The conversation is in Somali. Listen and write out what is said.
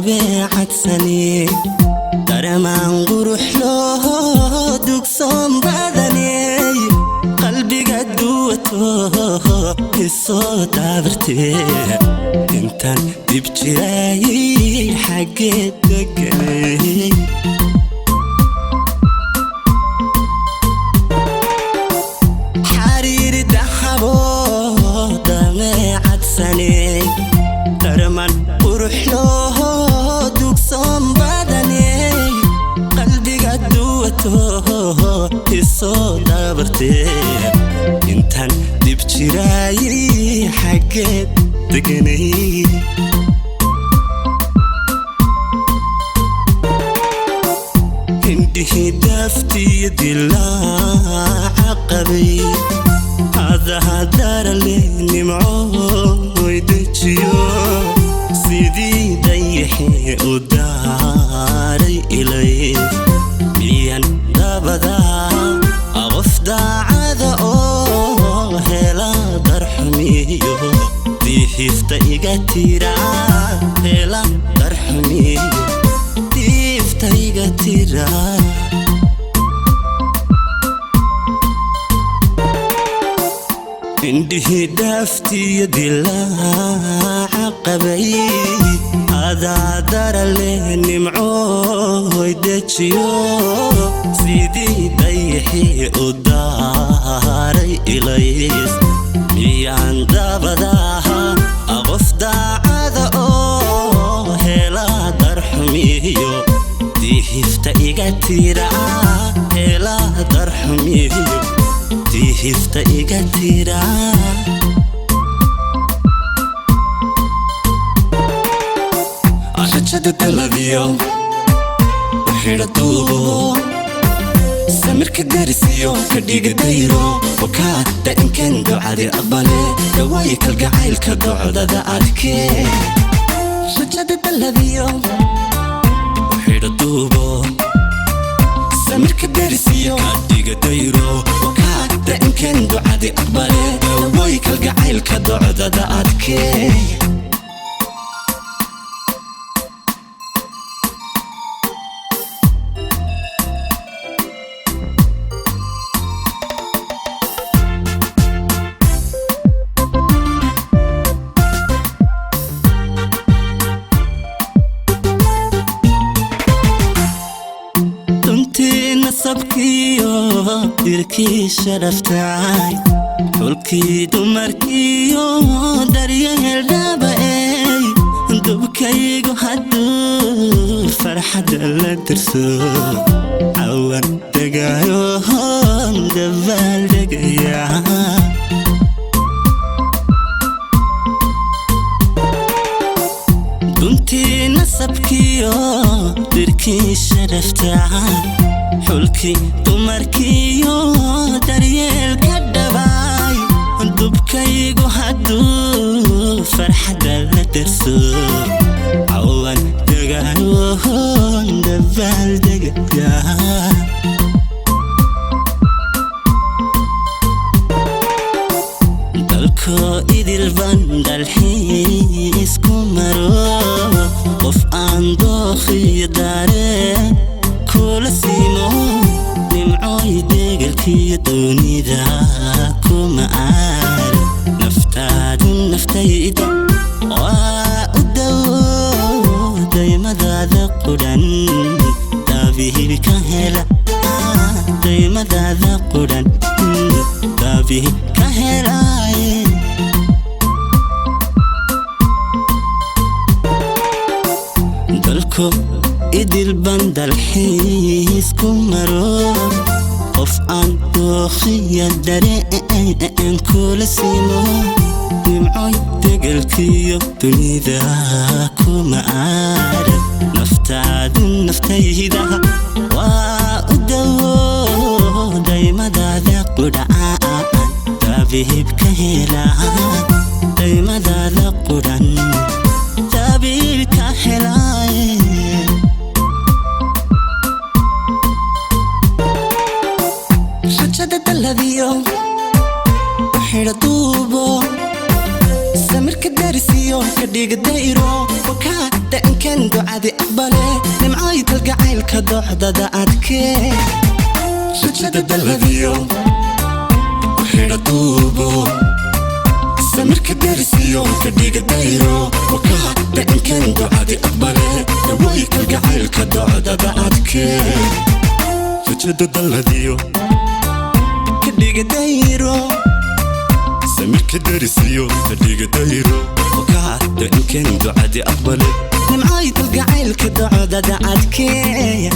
Dabeecadsanee daramaan qurux loo dugsoon badaney, qalbiga duwato isoo dabartee, intaan dib jiraayay xaggee deganay? Xariiri daxabo dabeecadsaney, daraman qurux loo dugsoon badaney, qalbiga duwato isoo dabartee, intaan dib jiraayay xaggeed deganay? Indhihii daaftiyo dilaaca qabay adaha darale, nimcooy dejiyo, sidii dayaxee u daaray ilay, miyan dabadaa qof daacada oo hela darxumiyo diifta iga tira, hela darxumiyo diifta iga tira? Indhihii dhaaftiyo dilaaca qabay adaa darale, nimcooy dejiyo, sidii dayaxii u daaray ilays, miyaan dabadaha qof daacada oo hela darxumiyo diifta iga tira, hela darxumiyo diifta iga tira? Rajada daladiyo xidha duubo, samirka darisiyo ka dhiga dayro, wakaa daa'imkan ducadi aqbale, dhawaayi kalgacaylka docdada adkee. Rajada daladiyo xidha duubo, samirka darisiyo ka dhiga dayro, wakaa daa'imkan ducadi aqbale, dhawaayi kalgacaylka docdada adkee. Duntii nasabkiyo dirkii sharaftay, xulkii dumarkiyo daryeel dhaaba-ey, dubkaygu hadduu farxadda la dirso, cawan degaayo dabaaldegaya. Duntii nasabkiyo dirkii sharaftay, xulkii dumarkiyo daryeelka dhabaay, dubkaygu hadduu farxadda la derso, cawan degaayo dabaaldegaya. Dalko idilban dalxiis ku maro, qof aan dookhiyo dareen kula siimo, nimcooy degelkiyo dunida kuma aar, naftaadu naftayda waa u dawo, daymadaada qudhan daabihib ka hela, daymadaada qudhan daabihib ka helaaye. Dalko idilban dalxiis ku maro, qof aan dookhiya dareen kula siimo, nimcoy degelkiyo dunida kuma aar, naftaadu naftayda waa u dawo, daymadaada qudhaan daabihib ka hela, daymadaada qudhan daabihib ka helaaye. Rajada daladiyo xidha duubo, Samirka darisiyo ka dhiga dayro, wakaa da'ankan ducadi aqbale. Nimcay kalgacaylka docdada adkee. Rajada dalladiyo xidha duubo, samirka darisiyo ka dhiga dayro, wakaa da'ankan ducadi aqbale. Dawooy kalgacaylka docdada adkee. Rajada dalladiyo ka dhiga dayro, samirka darisiyo ka dhiga dayro, wakaa da'ankan ducadi aqbale. Nimcay kalgacaylka docdada adkee.